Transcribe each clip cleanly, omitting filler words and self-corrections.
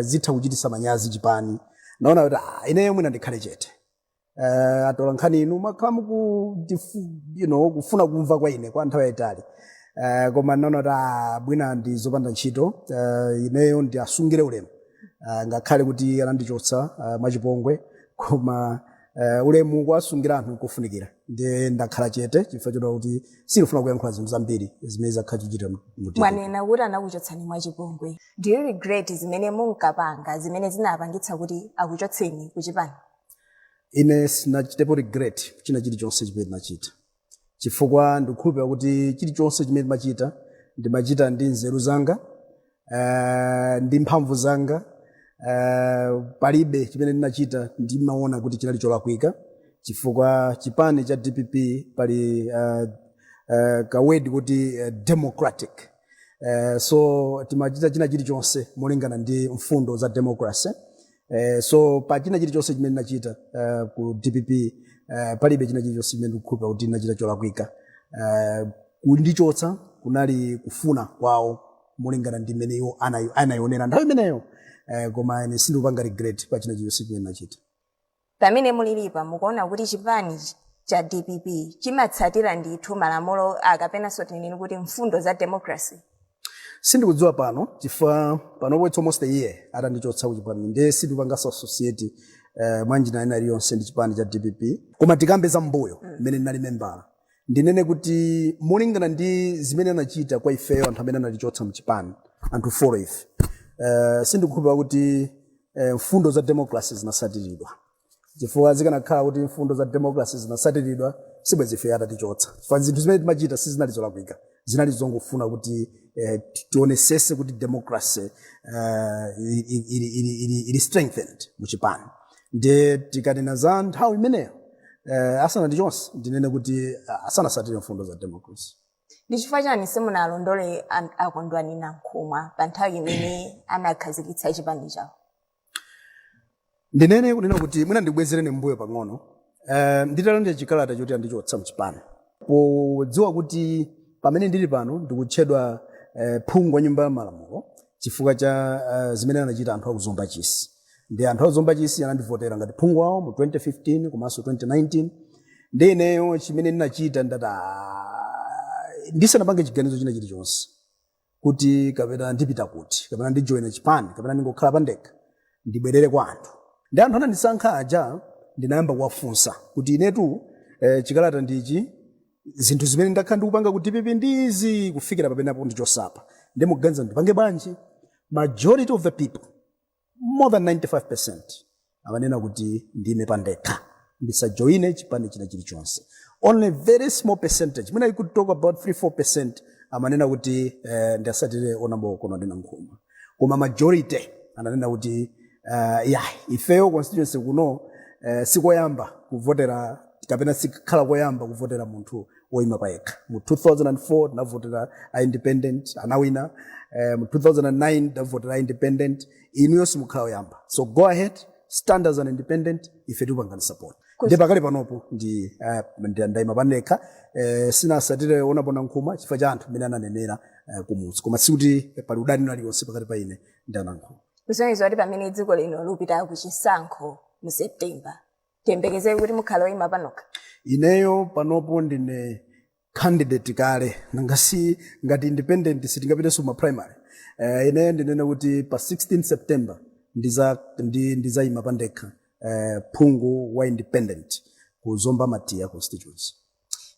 Zitha kuchitisa manyazi chipani. Naona kuti ineyo mwina ndikhale chete. Atola nkhani inu makhala muku kufuna kumva kwa ine kwa nthawi yayitali, koma naona kuti mwina ndi zopanda ntchito. Ineyo ndiasungire ulemu, ngakhale kuti anandichotsa mwachipongwe, koma ulemu kuwasungira anthu nkofunikira. Ndiye ndakhala chete chifukwa choti kuti sindifuna kuyankhula zinthu zambiri zimene zakhala chochita mu DPP. Mwanena kuti anakuchotsani mwachipongwe. Do you regret zimene munkapanga zimene zinapangitsa kuti akuchotseni kuchipani? Ine sinachitepo regret china chilichonse chimene ndinachita, chifukwa ndikukhulupirira kuti chilichonse chimene ndimachita, ndimachita ndi nzeru zanga, ndi mphamvu zanga. Palibe chimene ndinachita ndimaona kuti chinali cholakwika, chifukwa chipani cha DPP pali ka word kuti democratic. So timachita china chilichonse molingana ndi mfundo za democracy. So pa china chilichonse chimene ndinachita ku DPP, palibe china chilichonse chimene ndikukhulupirira kuti ndinachita cholakwika. Kundichotsa kunali kufuna kwawo molingana ndi mmene iwo anayionera nthawi imeneyo, koma ine sindikupanga regret pa china chilichonse chimene ndinachita. Pamene mulilipa, mukuona kuti chipani cha DPP chimatsatira ndithu malamulo akapenanso tinene kuti mfundo za democracy? Sindikudziwa pano, chifukwa panopo it's almost a year atandichotsa kuchipani, ndiye sindikupanganso associate mwanjira ina iliyonse ndi chipani cha DPP. Koma tikambe za mbuyo mmene ndinali membala, ndinene kuti molingana ndi zimene anachita kwa ifeyo, anthu amene anatichotsa mchipani, anthu 4 ife, sindikukhulupirira kuti mfundo za democracy zinasatiridwa, chifukwa zikanakhala kuti mfundo za democracy zinasatiridwa, sibwezi ife atatichotsa, chifukwa zinthu zimene timachita sizinali zolakwika, zinali zongofuna kuti tionesese kuti democracy ili strengthened muchipani. Ndiye tikanena za nthawi imeneyo, asanandichotse, ndinene kuti asanasatire mfundo za democracy. Ndi chifukwa chani simunalondole Akondwani Nankhumwa pa nthawi imene anakhazikitsa chipani chawo? Ndinene kunena kuti mwina ndibwezereni mbuyo pang'ono. Nditalandira chikalata choti andichotsa mchipani, podziwa kuti pamene ndili pano ndikutchedwa phungu wa nyumba ya malamulo chifukwa cha zimene anachita anthu akuzomba Chisi, ndi anthu akuzomba Chisi anandivotera ngati phungu wawo mu 2015 komanso 2019. Ndi ineyo chimene ndinachita, ndati ndisanapange chiganizo china chilichonse kuti kapena ndipita kuti, kapena ndijoyina chipani, kapena ndingokhala pandekha, ndibwerere kwa anthu. Ndi anthu anandisankha aja, ndinayamba kuwafunsa kuti inetu, chikalata ndichi, zinthu zimene ndakhala ndikupanga ku DPP ndizi kufikira pamenepo ndichosapa, ndi mukuganiza ndipange bwanji? Majority of the people, more than 95%, amanena kuti ndime pandekha, ndisajoine chipani china chilichonse. Only very small percentage, mwina you could talk about 3-4%, amanena kuti ndisatire Honorable Kondwani Nankhumwa. Koma majority ananena kuti yeah, ifeyo constituency kuno sikoyamba kuvotera kapena sikhala koyamba kuvotera munthu woyima payekha. Mu 2004 tinavotera a independent, anawina. Mu 2009 tinavotera a independent. Inuyo simukhala oyamba, so go ahead, stand as an independent, ife tikupangani support. Ndi pakali panopo ndi ndayima pandekha, sinasatire Honorable Nankhumwa chifukwa cha anthu mmene ananenera kumudzi, koma sikuti pali udani uliwonse pakati pa ine ndi aNankhumwa. Kusonyeza kuti pamene dziko lino lupita ku chisankho mu September, tiyembekezere kuti mukhala oyima panokha? Ineyo panopo ndine candidate kale. Nangasi ngati independent sitingapitenso ma primary. Ineyo ndinene kuti pa 16 September ndizayima pandekha, phungu wa independent ku Zomba Matiya constituency.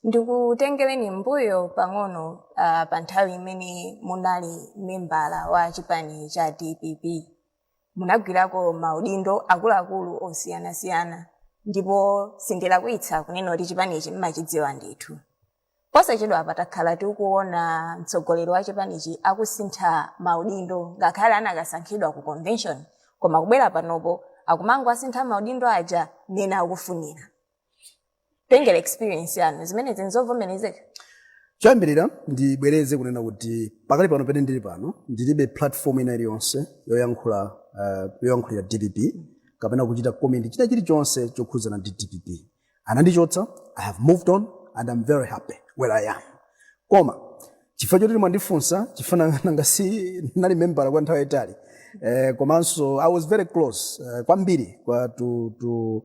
Ndikutengereni mbuyo pang'ono, pa nthawi imene munali membala wa chipani cha DPP, munagwirako maudindo akuluakulu osiyanasiyana, ndipo sindilakwitsa kunena kuti chipanichi mmachidziwa ndithu. Posachedwa patakhala tikuona mtsogoleri wa chipanichi akusintha maudindo, ngakhale anakasankhidwa ku convention, koma kubwera panopo akumango asintha maudindo aja mmene akufunira. Tengera experience yanu, zimenezi nzovomerezeka? Choyambirira ndibwereze kunena kuti pakali pano pene ndili pano, ndilibe platform ina iliyonse yoyankhulira DPP kapena kuchita comment china chilichonse chokhudzana ndi DPP. Anandichotsa, I have moved on and I'm very happy where I am. Koma chifukwa choti mwandifunsa, chifukwa nanga si nali membala kwa nthawi yayitali, Komanso I was very close kwambiri kwa to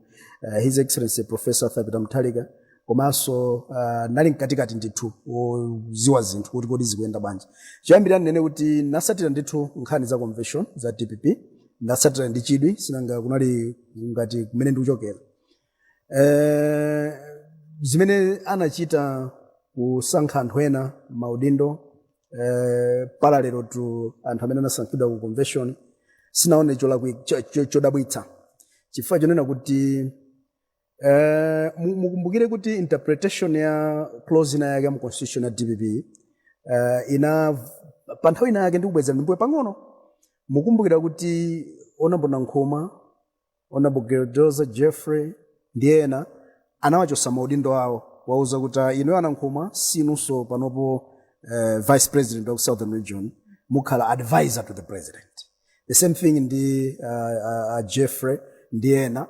His Excellency Professor Arthur Peter Mutharika. Komanso nali mkatikati ndithu woziwa zinthu kuti kodi zikuyenda bwanji. Choyambirira ndinene kuti nasatira ndithu nkhani za convention za DPP, ndasatira ndi chidwi, sinanga kunali ngati kumene ndikuchokera. Zimene anachita kusankha anthu ena maudindo parallel to anthu amene anasankhidwa ku convention, sinaone chodabwitsa, chifukwa chonena kuti mukumbukire kuti interpretation ya clause ina yake mu constitution ya DPP ina pa nthawi ina yake, ndikubweza ndimbuye pang'ono, mukumbukira kuti Honorable Nankhumwa, Honorable Geldoza Jeffrey ndi ena anawachosa maudindo awo, wauza kuti, "Ah, inuyo Anankhumwa sinunso panopo vice president wa ku Southern Region, mukhala advisor to the president." The same thing ndi Jeffrey ndi ena.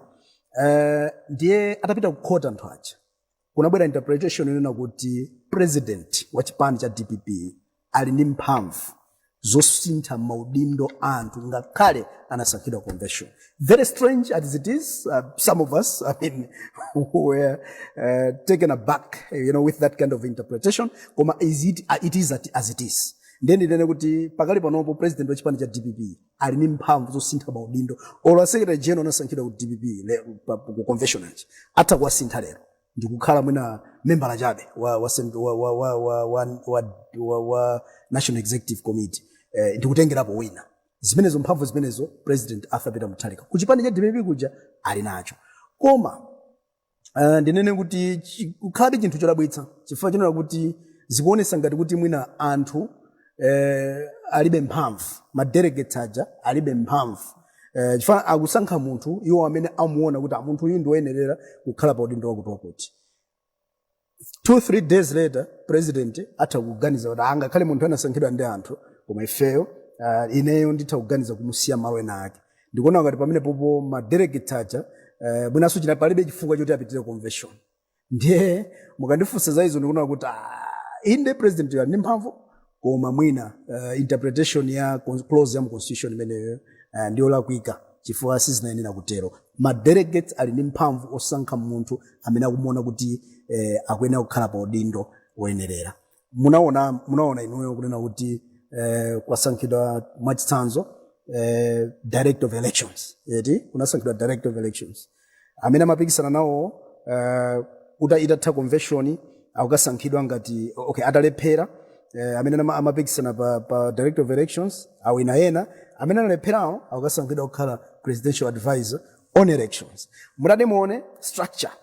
Ndiye atapita ku court anthu aja, kunabwera interpretation inena kuti president wa chipani cha DPP ali ndi mphamvu zosintha maudindo a anthu ngakhale anasankhidwa convention. Very strange as it is, some of us, I mean, were taken aback with that kind of interpretation. Koma it is as it is. Ndiye ndinene kuti pakali panopo president wa chipani cha DPP ali ndi mphamvu zosintha maudindo. Olo secretary general anasankhidwa ku DPP ku convention aja, atha kuwasintha lero ndikukhala mwina membala chabe wa National Executive Committee, ndikutengerapo wina. Zimenezo, mphamvu zimenezo, President Arthur Peter Mutharika ku chipani cha DPP kuja ali nacho. Koma ndinene kuti kukhalabe chinthu chodabwitsa, chifukwa chinena kuti zikuonesa ngati kuti mwina anthu alibe mphamvu, ma delegates aja alibe mphamvu, chifukwa akusankha munthu iwo amene amuona kuti, "Ah, munthu uyu ndi woyenerera kukhala pa udindo wakuti wakuti." 2, 3 days later, president atha kuganiza kuti angakhale munthu anasankhidwa ndi anthu, koma ifeyo, ineyo nditha kuganiza kumusiya malo ena ake. Ndikuona ngati pamene popo ma delegates aja mwinanso china palibe chifukwa choti apitire convention. Ndiye mukandifunsa za izo, ndikuona kuti inde, president ali ndi mphamvu, koma mwina interpretation ya clause ya mu constitution imeneyo ndiyolakwika, chifukwa sizinayenera kutero. Ma delegates ali ndi mphamvu osankha munthu amene akumuona kuti akuyenera kukhala pa udindo woyenerera. Munaona inuyo kunena kuti kwasankhidwa mwachitsanzo director of elections, eti? Kunasankhidwa director of elections amene amapikisana nawo itatha convention akukasankhidwa ngati, okay, atalephera amene amapikisana pa director of elections, awina ena amene analepherawo akukasankhidwa kukhala presidential advisor on elections. Mutati muone structure,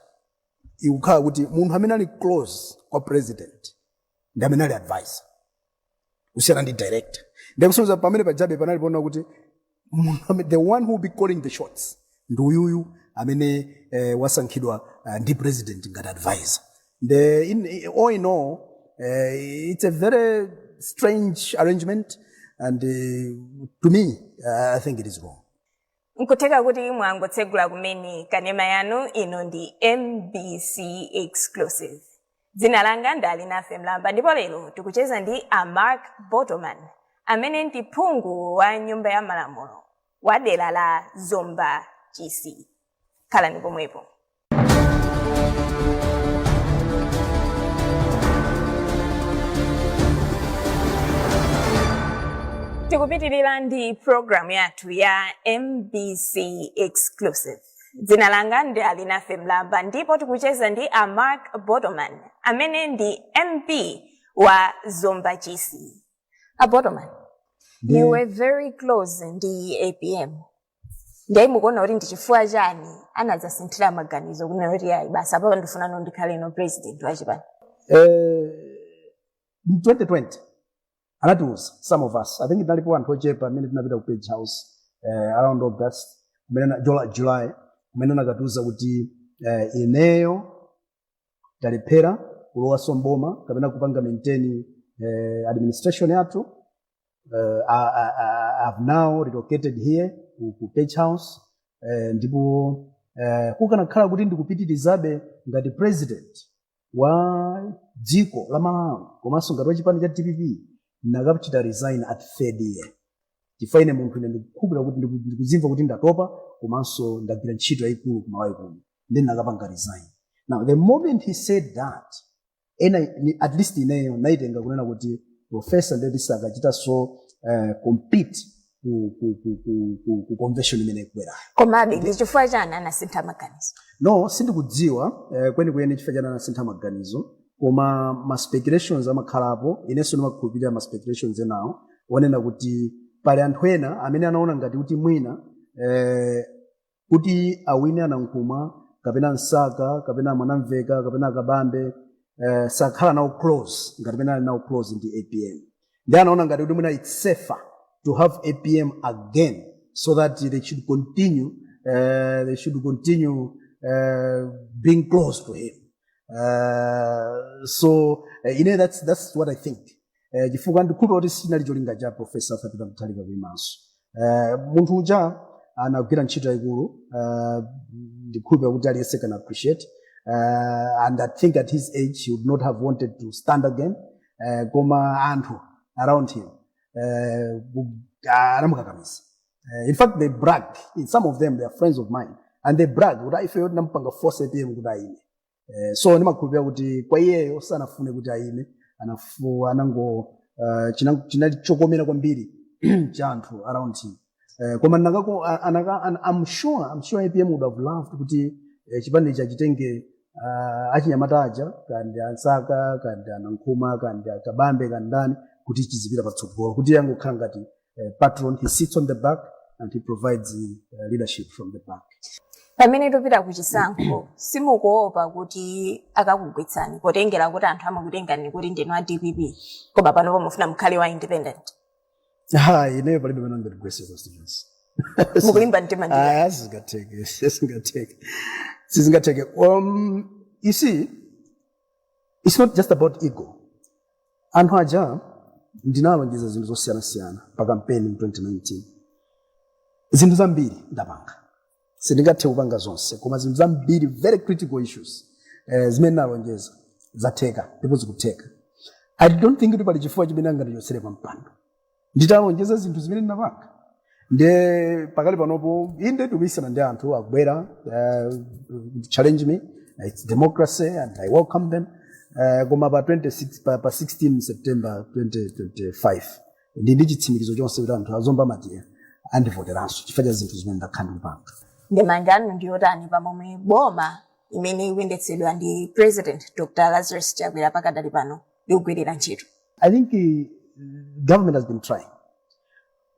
ikukhala kuti munthu amene ali close kwa president ndi amene ali advisor kusiyana ndi director. Ndikusonyeza pamene pajabe panali poona kuti munthu the one who will be calling the shots ndi uyuyu amene wasankhidwa ndi president ngati advisor. All in all, it's a very strange arrangement and to me, I think it is wrong. Nkutheka kuti mwangotsegula kumene kanema yanu, ino ndi MBC Exclusive. Dzina langa ndali Nafe Mlamba, ndipo lero tikucheza ndi a Mark Botoman amene ndi phungu wa Nyumba ya Malamulo wa dera la Zomba Chisi. Khalani pomwepo. Tikupitirira ndi programu yathu ya MBC Exclusive. Dzina langa ndi Alinafe Mlamba, ndipo tikucheza ndi a Mark Botoman amene ndi MP wa Zomba Chisi. A Botoman, you were very close ndi APM. Ndiye mukuona kuti ndi chifukwa chani anadzasinthira maganizo kunena kuti, "Ayi basi, apapa ndifuna ndikhale no president wa chipani"? In 2020 anatiuza some of us, I think tinalipo anthu ochepa amene tinapita ku Page House around August kumene July, kumene anakatiuza kuti ineyo talephera kulowaso mboma kapena kupanga maintain administration yathu. I've now relocated here ku Page House, ndipo kukanakhala kuti ndikupitirizabe ngati president wa dziko la Malawi komanso ngati wa chipani cha DPP, nakachita resign at third year. Chifukwa ine munthu ine ndikukhulupirira kuti ndikuzimva kuti ndatopa komanso ndagwira ntchito yayikulu kuMalawi kuno. Then nakapanga resign. Now the moment he said that, ena at least ineyo naitenga kunena kuti professor ndeti sakachitanso compete ku convention imene ikubwerayo. Komabe ndi chifukwa chani anasintha maganizo? No, sindikudziwa kwenikweni chifukwa chani anasintha maganizo, koma ma speculations amakhalapo. Inenso ndimakhulupirira ma speculations enawo onena kuti pali anthu ena amene anaona ngati kuti mwina kuti awine aNankhumwa kapena Msaka kapena Mwanamveka kapena aKabambe, sakhala nawo close ngati pene ali nawo close ndi APM. Ndi anaona ngati kuti mwina it's safer to have APM again so that they should continue being close to him. So ine that's what I think, chifukwa ndikhulupira kuti sinali cholinga cha Professor Arthur Peter Mutharika kuimanso. Munthu uja anagwira ntchito yayikulu, ndikhulupira kuti aliyense can appreciate, and I think at his age he would not have wanted to stand again, koma anthu around him anamukakamiza. In fact, they brag, some of them, they are friends of mine, and they brag kuti ifeyo tinampanga force APM kuti aime. So ndimakhulupirira kuti kwa iyeyo sanafune kuti aime, anango chinali chokomera kwambiri cha anthu around him. Koma nakako I'm sure APM would have loved kuti chipani chachitenge achinyamata aja, kandi aNsaka, kandi aNankhumwa, kandi aKabambe, kandi ndani, kuti chizipita patsogolo, kuti yangokhala ngati patron. He sits on the back and he provides leadership from the back. Pamene tupita ku chisankho, simukuopa kuti akakugwetsani, potengera kuti anthu amakutengani kuti ndinu a DPP, koma panopo mufuna mukhale wa independent? Ha, ineyo palibe pamene angatigwetse constituency. Mukulimba mtima ndi Ah, sizingatheke, sizingatheke, sizingatheke. You see, it's not just about ego. Anthu aja ndinalonjeza zinthu zosiyanasiyana pa kampeni mu 2019. Zinthu zambiri ndapanga, sindingathe kupanga zonse, koma zinthu zambiri, very critical issues, zimene ndinalonjeza zatheka ndipo zikutheka. I don't think kuti pali chifukwa chimene angandichotsere pa mpando nditalonjeza zinthu zimene ndinapanga. Nde pakali panopo inde tikuyisana ndi anthu akubwera challenge me. It's democracy and I welcome them, koma pa 26 pa 16 September 2025 ndi chitsimikizo chonse kuti anthu aZomba Matiya andivoteranso chifukwa cha zinthu zimene ndakhala ndikupanga. Ndemanga yanu ndiyotani pamomwe boma imene ikuyendetsedwa ndi President Dr Lazarus Chakwera pakadali pano likugwirira ntchito? I think government has been trying.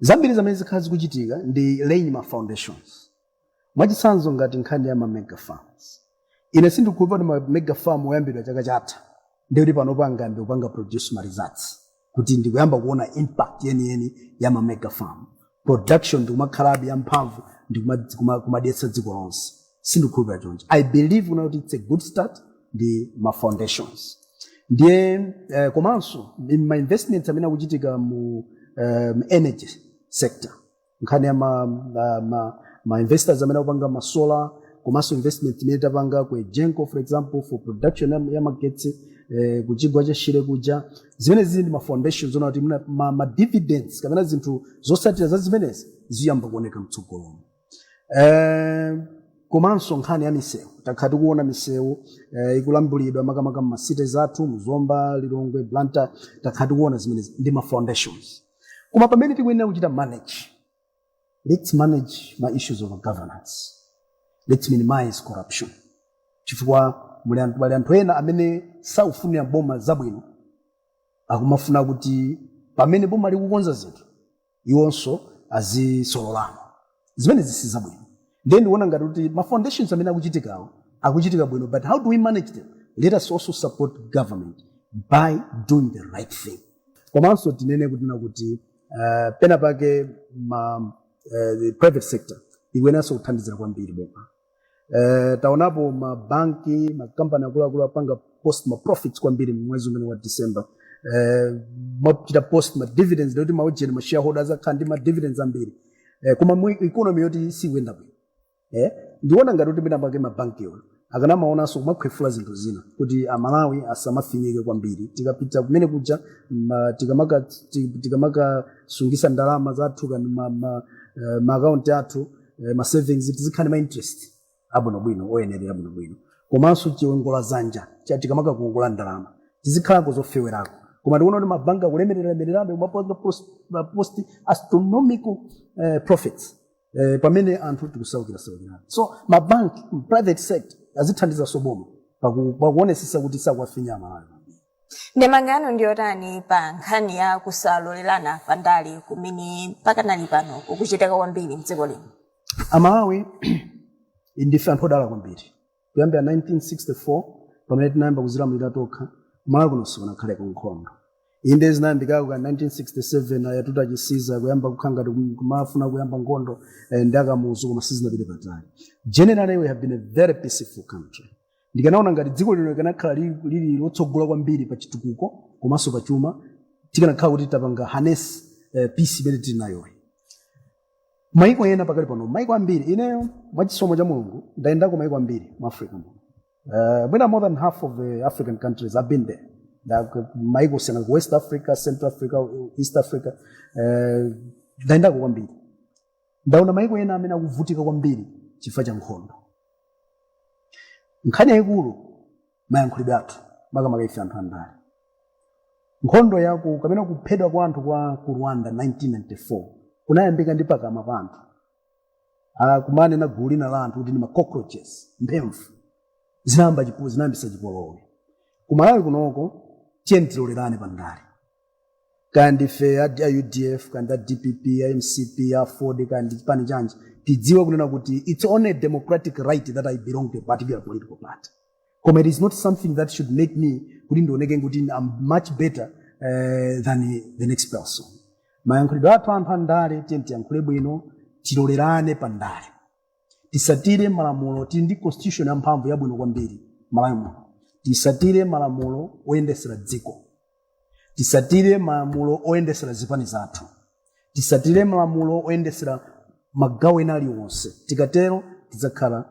Zambiri zamene zikhala zikuchitika ndi laying ma foundations. Mwachitsanzo, ngati nkhani ya ma mega farms, ine sindikukhulupirira kuti ma mega farm oyambidwa chaka chatha ndikuti pano angayambe kupanga produce ma results, kuti ndikuyamba kuona impact yeniyeni ya ma mega farm production ndikumakhalabe yamphamvu ndikumadyetsa dziko lonse. Sindikukhulupirira choncho. I believe kuna kuti it's a good start ndi ma foundations. Ndiye komanso ma investments amene akuchitika mu energy sector, nkhani ya ma investors amene akupanga ma solar, komanso investment imene tapanga ku EGENCO, for example, for production ya magetsi kuchigwa cha Shire kuja, zimene zili ndi ma foundations ona kuti ma dividends kapena zinthu zotsatira za zimenezi ziyamba kuoneka mtsogolomo. Komanso nkhani ya misewu, takhala tikuona misewu ikulambulidwa makamaka m'ma cities athu, m'Zomba, Lilongwe, Blantyre. Takhala tikuona zimenezi ndi ma foundations. Koma pamene tikuyenera kuchita manage, let's manage ma issues of governance, let's minimize corruption, chifukwa muli anthu, pali anthu ena amene sakufunira boma zabwino, akumafuna kuti pamene boma likukonza zinthu iwonso azisololamo. Zimene zisi zabwino. Ndiye ndikuona ngati kuti ma foundations amene akuchitikawo akuchitika bwino, but how do we manage them? Let us also support government by doing the right thing. Komanso tinene kutina kuti pena pake the private sector ikuyeneranso kuthandizira kwambiri boma. Taonapo mabanki, makampani akuluakulu apanga post ma profits kwambiri mwezi umene wa December, machita post ma dividends, ndikuti maujeni ma shareholders akhala ndi ma dividends ambiri, koma mu economy yoti sikuyenda bwino, ndiona ngati kuti mwina pake mabankiwo Akanamaonanso kumakhwefula zinthu zina kuti Amalawi asamafinyike kwambiri. Tikapita kumene kuja tikamakasungisa ndalama zathu kani ma account athu, ma savings, tizikhala ma interest abwinobwino, oyenerera bwinobwino, komanso chiwongola zanja cha tikamakakongola ndalama tizikhalako zofewerako. Koma tikuona kuti mabanki akulemerera-lemererabe, kumapanga post astronomical profits pamene anthu tikusaukira-saukira. So mabanki, private sector azithandiza boma pakuonesesa kuti sakuwafinya Amalawi. Ndemanga yanu ndiyotani pa nkhani ya kusalolerana pandale kumene pakanali pano kukuchitika kwambiri mdziko lino? Amalawi ndife anthu odala kwambiri. Kuyambira 1964 pamene tinayamba kuzilamulira tokha, Malawi kuno sikunakhaleko nkhondo. Inde, zinayambikako ka 1967, ayatuta Chisiza kuyamba kukhala ngati kumafuna kuyamba nkhondo ndi aKamuzu, koma sizinapite patali. Generally, we have been a very peaceful country. Ndikanaona ngati dziko lino likanakhala lili lotsogola kwambiri pa chitukuko komanso pa chuma, tikanakhala kuti tapanga harness peace imene tili nayoyi. Maiko ena pakali pano, maiko ambiri, ineyo mwachisomo cha Mulungu ndayendako maiko ambiri mu Africa muno. Mwina more than half of the African countries have been there. Maiko osiyana ku West Africa, Central Africa, East Africa, ndayendako kwambiri. Ndaona maiko ena amene akuvutika kwambiri chifukwa cha nkhondo. Nkhani yayikulu, mayankhulidwe athu, makamaka ife anthu andale. Nkhondo yaku kapena kuphedwa kwa anthu kwa ku Rwanda 1994 kunayambika ndi pakamwa pa anthu akumanena gulu lina la anthu kuti ndi ma cockroaches, mphemvu. Zinayambisa chipolowe. Kumalawi kunoko, tiye tilolerane pandale. Kaya ndife a UDF, kaya ndi a DPP, a MCP, a AFORD, kaya ndi chipani chanji, tidziwe kunena kuti it's only a democratic right that I belong to a particular political party, koma it is not something that should make me kuti ndioneke kuti I'm much better than the next person. Mayankhulidwe athu anthu andale, tiye tiyankhule bwino, tilolerane pandale, tisatire malamulo. Tili ndi constitution yamphamvu, yabwino kwambiri Malawi muno. Tisatire malamulo oyendesera dziko, tisatire malamulo oyendesera zipani zathu, tisatire malamulo oyendesera magawo ena aliwonse. Tikatero tidzakhala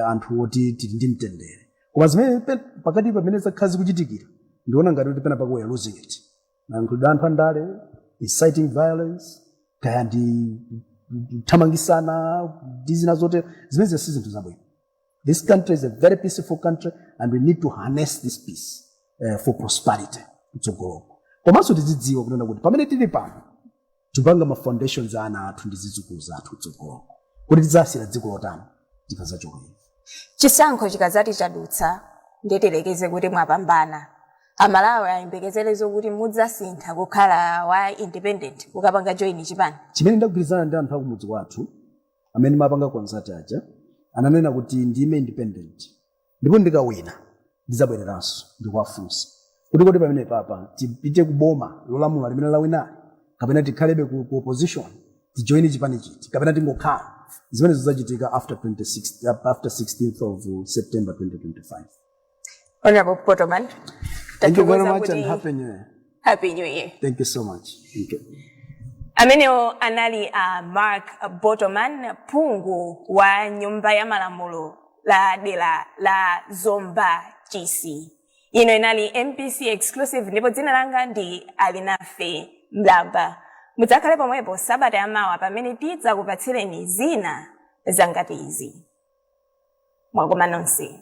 anthu oti tili ndi mtendere. Koma zimene pakati pamene zakhala zikuchitikira, ndiona ngati kuti pena pake we are losing it. Mayankhulidwe anthu andale, inciting violence, kaya ndi kuthamangisana ndi zina zotero, zimene si zinthu zabwino. This country is a very peaceful country and we need to harness this peace for prosperity mtsogoloko. Komanso tizidziwa kunena kuti pamene tili pano tipanga ma foundations a ana athu ndi zidzukulu zathu mtsogoloko, kuti tidzasiyira dziko lotani tikazachoka. Chisankho chikadzati chadutsa, nditirekeze kuti mwapambana, Amalawi ayembekezere zokuti mudzasintha kukhala wa independent, kukapanga join chipani? Chimene ndagwirizana ndi anthu akumudzi kwathu amene mapanga consult aja, ananena kuti ndime independent ndipo ndikawina ndidzabwereranso ndikuwafunsa kuti kodi pamene papa tipite ku boma lolamula limene lawinali, kapena tikhalebe ku opposition, tijoine chipani chiti, kapena tingokhala? Zimene zidzachitika after 26, after 16th of September 2025. Honorable Botoman, Thank you very much and happy New Year. Happy New Year. Thank you so much. Thank you. Amenewo anali a Mark Botoman, phungu wa Nyumba ya Malamulo la dera la Zomba Chisi. Ino inali MBC Exclusive ndipo dzina langa ndi Alinafe Mlamba. Mudzakhale pomwepo sabata yamawa pamene tidzakupatsireni zina zangati izi. Mwakoma nonse.